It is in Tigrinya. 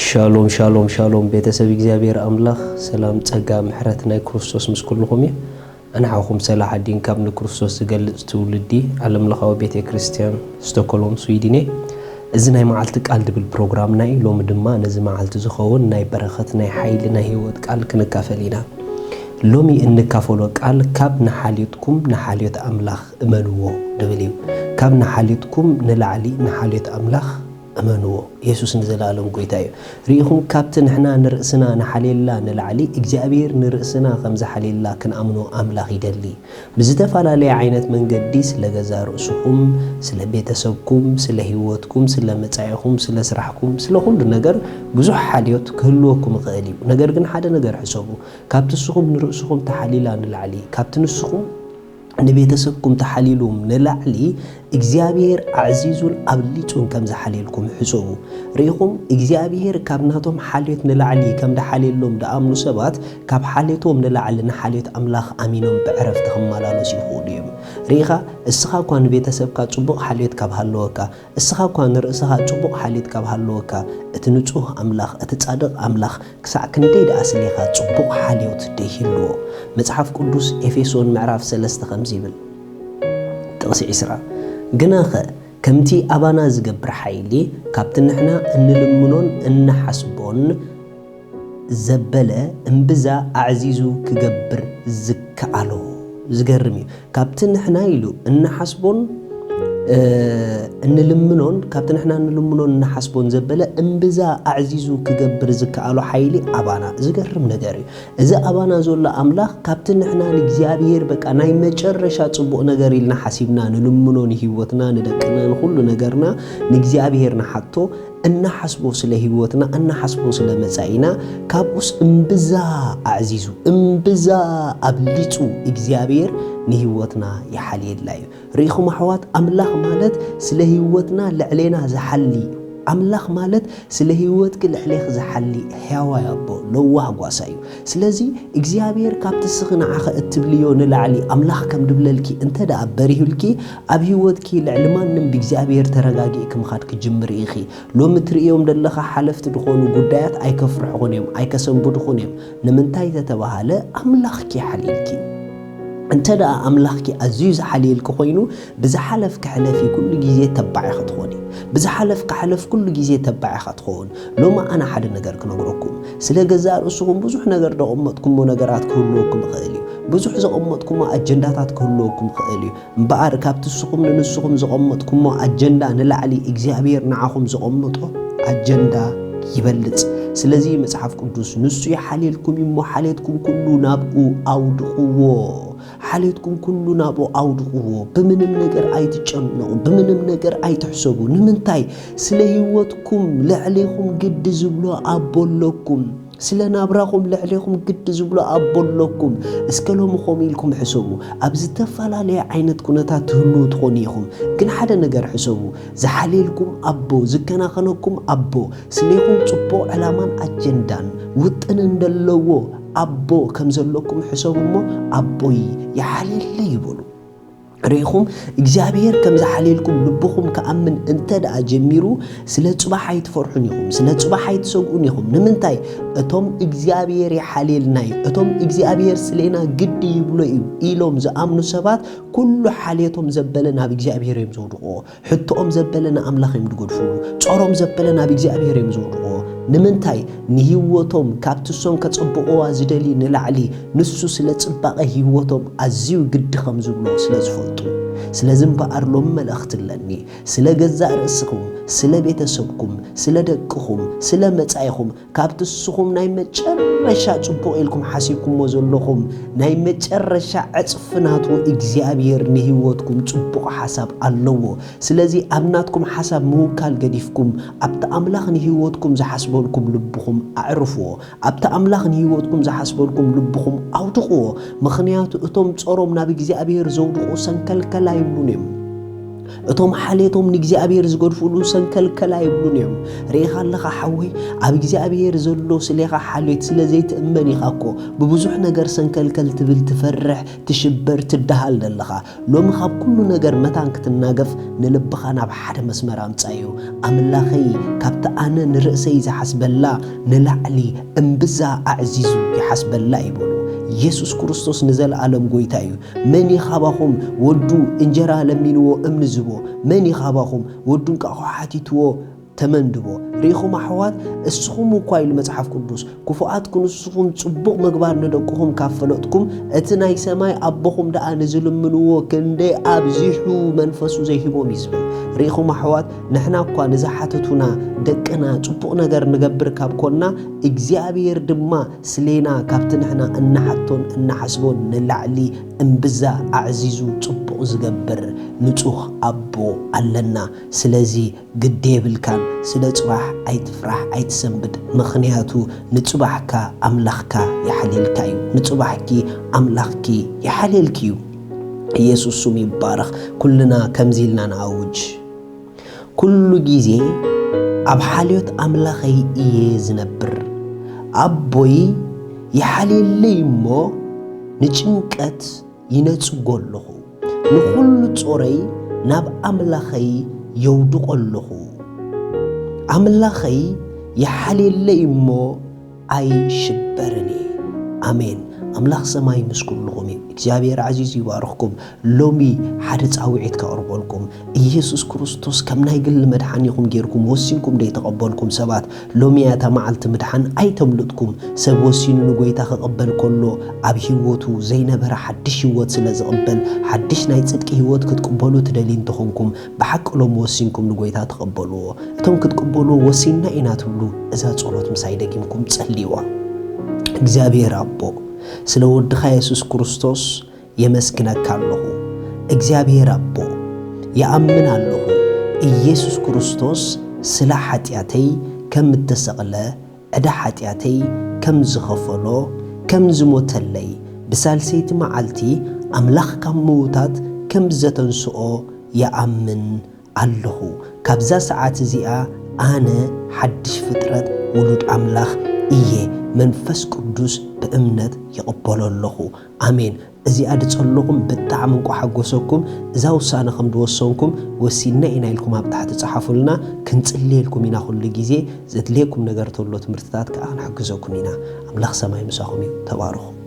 ሻሎም ሻሎም ሻሎም፣ ቤተሰብ እግዚኣብሔር ኣምላኽ ሰላም፣ ጸጋ፣ ምሕረት ናይ ክርስቶስ ምስ ኩልኹም እዩ። ኣንሓኹም ሰላሓዲን ካብ ንክርስቶስ ዝገልጽ ትውልዲ ዓለም ለኻዊ ቤተ ክርስቲያን ስቶኮሎም ስዊድን እየ። እዚ ናይ መዓልቲ ቃል ድብል ፕሮግራምና እዩ። ሎሚ ድማ ነዚ መዓልቲ ዝኸውን ናይ በረኸት፣ ናይ ሓይሊ፣ ናይ ህይወት ቃል ክንካፈል ኢና። ሎሚ እንካፈሎ ቃል ካብ ንሓልዮትኩም ንሓልዮት ኣምላኽ እመንዎ ድብል እዩ። ካብ ንሓልዮትኩም ንላዕሊ ንሓልዮት ኣምላኽ እመንዎ። የሱስ ንዘለኣለም ጎይታ እዩ። ርኢኹም፣ ካብቲ ንሕና ንርእስና ንሓልየላ ንላዕሊ እግዚኣብሔር ንርእስና ከም ዝሓልየላ ክንኣምኖ ኣምላኽ ይደሊ። ብዝተፈላለየ ዓይነት መንገዲ ስለ ገዛ ርእስኹም፣ ስለ ቤተሰብኩም፣ ስለ ህይወትኩም፣ ስለ መጻኢኹም፣ ስለ ስራሕኩም፣ ስለ ኩሉ ነገር ብዙሕ ሓልዮት ክህልወኩም ይኽእል እዩ። ነገር ግን ሓደ ነገር ሕሰቡ። ካብቲ ንስኹም ንርእስኹም ተሓሊላ ንላዕሊ፣ ካብቲ ንስኹም ንቤተሰብኩም ተሓሊሉም ንላዕሊ እግዚኣብሔር ኣዕዚዙን ኣብሊጹን ከም ዝሓልየልኩም ሕሰቡ። ርኢኹም፣ እግዚኣብሔር ካብ ናቶም ሓልዮት ንላዕሊ ከም ዝሓልየሎም ዝኣምኑ ሰባት ካብ ሓልዮቶም ንላዕሊ ንሓልዮት ኣምላኽ ኣሚኖም ብዕረፍቲ ክመላለሱ ይኽእሉ እዮም። ርኢኻ፣ እስኻ እኳ ንቤተሰብካ ጽቡቕ ሓልዮት ካብ ሃለወካ፣ እስኻ እኳ ንርእስኻ ጽቡቕ ሓልዮት ካብ ሃለወካ፣ እቲ ንጹህ ኣምላኽ፣ እቲ ጻድቕ ኣምላኽ ክሳዕ ክንደይ ደኣ ስሌኻ ጽቡቕ ሓልዮት ደይህልዎ? መጽሓፍ ቅዱስ ኤፌሶን ምዕራፍ ሰለስተ ከምዚ ይብል፣ ጥቕሲ ዕስራ፣ "ግናኸ ከምቲ ኣባና ዝገብር ሓይሊ፣ ካብቲ ንሕና እንልምኖን እንሓስቦን ዘበለ እምብዛ ኣዕዚዙ ክገብር ዝከኣሎ።" ዝገርም እዩ። ካብቲ ንሕና ኢሉ እንሓስቦን፣ እ፣ እንልምኖን፣ ካብቲ ንሕና እንልምኖን እንሓስቦን ዘበለ እምብዛ ኣዕዚዙ ክገብር ዝከኣሎ ሓይሊ ኣባና። ዝገርም ነገር እዩ። እዚ ኣባና ዘሎ ኣምላኽ ካብቲ ንሕና ንእግዚኣብሔር በቃ ናይ መጨረሻ ጽቡቕ ነገር ኢልና ሓሲብና ንልምኖ፣ ንህይወትና፣ ንደቅና፣ ንኹሉ ነገርና ንእግዚኣብሔር ንሓቶ፣ እናሓስቦ ስለ ህይወትና፣ እናሓስቦ ስለ መጻኢና፣ ካብኡስ እምብዛ ኣዕዚዙ፣ እምብዛ ኣብሊጹ እግዚኣብሔር ንህይወትና ይሓልየላ እዩ። ርኢኹም ኣሕዋት፣ ኣምላኽ ማለት ስለ ህይወትና ልዕሌና ዝሓሊ እዩ። ኣምላኽ ማለት ስለ ህይወትኪ ልዕሌኺ ዝሓሊ ሕያዋይ ኣቦ፣ ለዋህ ጓሳ እዩ። ስለዚ እግዚኣብሔር ካብቲ እስኺ ንዓኸ እትብልዮ ንላዕሊ ኣምላኽ ከም ድብለልኪ እንተ ደኣ በሪሁልኪ፣ ኣብ ህይወትኪ ልዕሊ ማንም ብእግዚኣብሔር ተረጋጊእኪ ምኻድ ክጅምር ኢኺ። ሎሚ ትርእዮም ዘለኻ ሓለፍቲ ዝኾኑ ጉዳያት ኣይከፍርሑኹን እዮም፣ ኣይከሰንብዱኹን እዮም። ንምንታይ ተተባሃለ፣ ኣምላኽኪ ሓልየልኪ። እንተ ደኣ ኣምላኽኪ ኣዝዩ ዝሓልየልኪ ኮይኑ፣ ብዝሓለፍኪ ሕለፊ ኩሉ ግዜ ተባዕ ኢኺ ትኾኒ። ብዝሓለፍኪ ሕለፍ ኩሉ ግዜ ተባዕ ኢኻ ትኸውን። ሎሚ ኣነ ሓደ ነገር ክነግረኩም። ስለ ገዛእ ርእስኹም ብዙሕ ነገር ዘቐመጥኩሞ ነገራት ክህልወኩም ይኽእል እዩ። ብዙሕ ዘቐመጥኩሞ ኣጀንዳታት ክህልወኩም ይኽእል እዩ። እምበኣር፣ ካብቲ ንስኹም ንንስኹም ዘቐመጥኩሞ ኣጀንዳ ንላዕሊ እግዚኣብሔር ንዓኹም ዘቐመጦ ኣጀንዳ ይበልጽ። ስለዚ መጽሓፍ ቅዱስ፣ "ንሱ ይሓልየልኩም እሞ፣ ሓልየትኩም ኩሉ ናብኡ ኣውድቕዎ። ሓልየትኩም ኩሉ ናብኡ ኣውድቕዎ። ብምንም ነገር ኣይትጨነቑ፣ ብምንም ነገር ኣይትሕሰቡ። ንምንታይ? ስለ ህይወትኩም ልዕሌኹም ግዲ ዝብሎ ኣቦ ኣለኩም። ስለ ናብራኹም ልዕሌኹም ግዲ ዝብሎ ኣቦ ኣለኩም። እስከ ሎሚ ከምኡ ኢልኩም ሕሰቡ። ኣብ ዝተፈላለየ ዓይነት ኩነታት ትህልዉ ትኾኑ ኢኹም። ግን ሓደ ነገር ሕሰቡ። ዝሓልየልኩም ኣቦ፣ ዝከናኸነኩም ኣቦ፣ ስሌኹም ጽቡቕ ዕላማን ኣጀንዳን ውጥንን ዘለዎ ኣቦ ከም ዘለኩም ሕሰቡ እሞ፣ ኣቦይ ይሓልየለይ" ይበሉ። ርኢኹም፣ እግዚኣብሔር ከም ዝሓልየልኩም ልብኹም ክኣምን እንተ ደኣ ጀሚሩ፣ ስለ ጽባሕ ኣይትፈርሑን ኢኹም፣ ስለ ጽባሕ ኣይትሰግኡን ኢኹም። ንምንታይ? እቶም እግዚኣብሔር ይሓልየልና እዩ፣ እቶም እግዚኣብሔር ስሌና ግዲ ይብሎ እዩ ኢሎም ዝኣምኑ ሰባት፣ ኩሉ ሓልየቶም ዘበለ ናብ እግዚኣብሔር እዮም ዘውድቕዎ። ሕቶኦም ዘበለ ንኣምላኽ እዮም ዝገድፍሉ። ጾሮም ዘበለ ናብ እግዚኣብሔር እዮም ዘውድቕዎ። ንምንታይ? ንህይወቶም ካብቲ እሶም ከጸብቕዋ ዝደልዩ ንላዕሊ፣ ንሱ ስለ ጽባቐ ህይወቶም ኣዝዩ ግዲ ከም ዝብሎ ስለ ዝፈልጡ። ስለዚ እምበኣር ሎሚ መልእኽቲ ኣለኒ። ስለ ገዛእ ርእስኹም፣ ስለ ቤተሰብኩም፣ ስለ ደቅኹም፣ ስለ መጻኢኹም፣ ካብቲ ንስኹም ናይ መጨረሻ ጽቡቕ ኢልኩም ሓሲብኩሞ ዘለኹም ናይ መጨረሻ ዕጽፊ ናቱ እግዚኣብሔር ንህይወትኩም ጽቡቕ ሓሳብ ኣለዎ። ስለዚ ኣብ ናትኩም ሓሳብ ምውካል ገዲፍኩም፣ ኣብቲ ኣምላኽ ንህይወትኩም ዝሓስበልኩም ልብኹም ኣዕርፍዎ። ኣብቲ ኣምላኽ ንህይወትኩም ዝሓስበልኩም ልብኹም ኣውድቕዎ። ምኽንያቱ እቶም ጾሮም ናብ እግዚኣብሔር ዘውድቑ ሰንከልከል ኣይብሉን እዮም። እቶም ሓሌቶም ንእግዚኣብሔር ዝገድፉሉ ሰንከልከል ኣይብሉን እዮም። ርኢኻ ኣለኻ ሓወይ፣ ኣብ እግዚኣብሔር ዘሎ ስሌኻ ሓሌት ስለ ዘይትእመን ኢኻ እኮ ብብዙሕ ነገር ሰንከልከል ትብል፣ ትፈርሕ፣ ትሽበር፣ ትደሃል ዘለኻ። ሎሚ ካብ ኩሉ ነገር መታን ክትናገፍ ንልብኻ ናብ ሓደ መስመር ኣምጻዮ። ኣምላኸይ ካብቲ ኣነ ንርእሰይ ዝሓስበላ ንላዕሊ እምብዛ ኣዕዚዙ ይሓስበላ እዩ በሉ። ኢየሱስ ክርስቶስ ንዘለኣለም ጎይታ እዩ። መን እዩ ካባኹም ወዱ እንጀራ ለሚንዎ እምኒ ዝቦ? መን እዩ ካባኹም ወዱ እንቃቑሖ ሓቲትዎ ተመንድቦ? ርኢኹም ኣሕዋት፣ እስኹም እኳ ኢሉ መጽሓፍ ቅዱስ፣ ክፉኣት ክንስኹም ጽቡቕ ምግባር ንደቅኹም ካብ ፈለጥኩም፣ እቲ ናይ ሰማይ ኣቦኹም ደኣ ንዝልምንዎ ክንደይ ኣብዚሑ መንፈሱ ዘይህቦም እዩ ዝብል። ርኢኹም ኣሕዋት፣ ንሕና እኳ ንዝሓተቱና ደቅና ጽቡቕ ነገር ንገብር ካብ ኮና፣ እግዚኣብሔር ድማ ስሌና ካብቲ ንሕና እንሓቶን እንሓስቦን ንላዕሊ እምብዛ ኣዕዚዙ ጽቡቕ ዝገብር ንጹህ ኣቦ ኣለና። ስለዚ ግዲ የብልካን፣ ስለ ጽባሕ ኣይትፍራሕ፣ ኣይትሰንብድ። ምኽንያቱ ንጽባሕካ ኣምላኽካ ይሓልየልካ እዩ፣ ንጽባሕኪ ኣምላኽኪ ይሓልየልኪ እዩ። ኢየሱስ ስሙ ይባረኽ። ኩልና ከምዚ ኢልና ንኣውጅ። ኩሉ ግዜ ኣብ ሓልዮት ኣምላኸይ እየ ዝነብር። ኣቦይ ይሓልየለይ እሞ ንጭንቀት ይነጽጎ ኣለኹ። ንኹሉ ጾረይ ናብ ኣምላኸይ የውድቖ ኣለኹ። ኣምላኸይ ይሓልየለይ እሞ ኣይሽበርን እየ። ኣሜን። ኣምላኽ ሰማይ ምስ ኩልኹም እዩ። እግዚኣብሔር ዓዚዙ ይባርኽኩም። ሎሚ ሓደ ጻውዒት ከቕርበልኩም። ኢየሱስ ክርስቶስ ከም ናይ ግሊ መድሓኒኹም ጌርኩም ወሲንኩም ደይተቐበልኩም ሰባት፣ ሎሚ እያ እታ መዓልቲ ምድሓን፣ ኣይተምልጥኩም። ሰብ ወሲኑ ንጎይታ ክቕበል ከሎ፣ ኣብ ህይወቱ ዘይነበረ ሓድሽ ህይወት ስለ ዝቕበል፣ ሓድሽ ናይ ጽድቂ ህይወት ክትቅበሉ ትደልዩ እንተኾንኩም፣ ብሓቂ ሎም ወሲንኩም ንጎይታ ተቐበልዎ። እቶም ክትቅበልዎ ወሲንና ኢና ትብሉ፣ እዛ ጸሎት ምሳይ ደጊምኩም ጸልይዋ። እግዚኣብሔር ኣቦ፣ ስለ ወድኻ የሱስ ክርስቶስ የመስግነካ ኣለኹ። እግዚኣብሔር ኣቦ፣ ይኣምን ኣለኹ፣ ኢየሱስ ክርስቶስ ስለ ሓጢኣተይ ከም እተሰቕለ፣ ዕዳ ሓጢኣተይ ከም ዝኸፈሎ፣ ከም ዝሞተለይ፣ ብሳልሰይቲ መዓልቲ ኣምላኽ ካብ ምዉታት ከም ዘተንስኦ ይኣምን ኣለኹ። ካብዛ ሰዓት እዚኣ ኣነ ሓድሽ ፍጥረት ውሉድ ኣምላኽ እየ። መንፈስ ቅዱስ ብእምነት ይቕበሎ ኣለኹ። ኣሜን። እዚኣ ድጸለኹም ብጣዕሚ እንቋ ሓጎሰኩም። እዛ ውሳነ ከም ድወሰንኩም ወሲንና ኢና ኢልኩም ኣብ ታሕቲ ጸሓፉልና። ክንጽልየልኩም ኢና ኩሉ ግዜ። ዘድልየኩም ነገር ተሎ ትምህርትታት ከኣ ክንሕግዘኩም ኢና። ኣምላኽ ሰማይ ምሳኹም እዩ። ተባረኹ።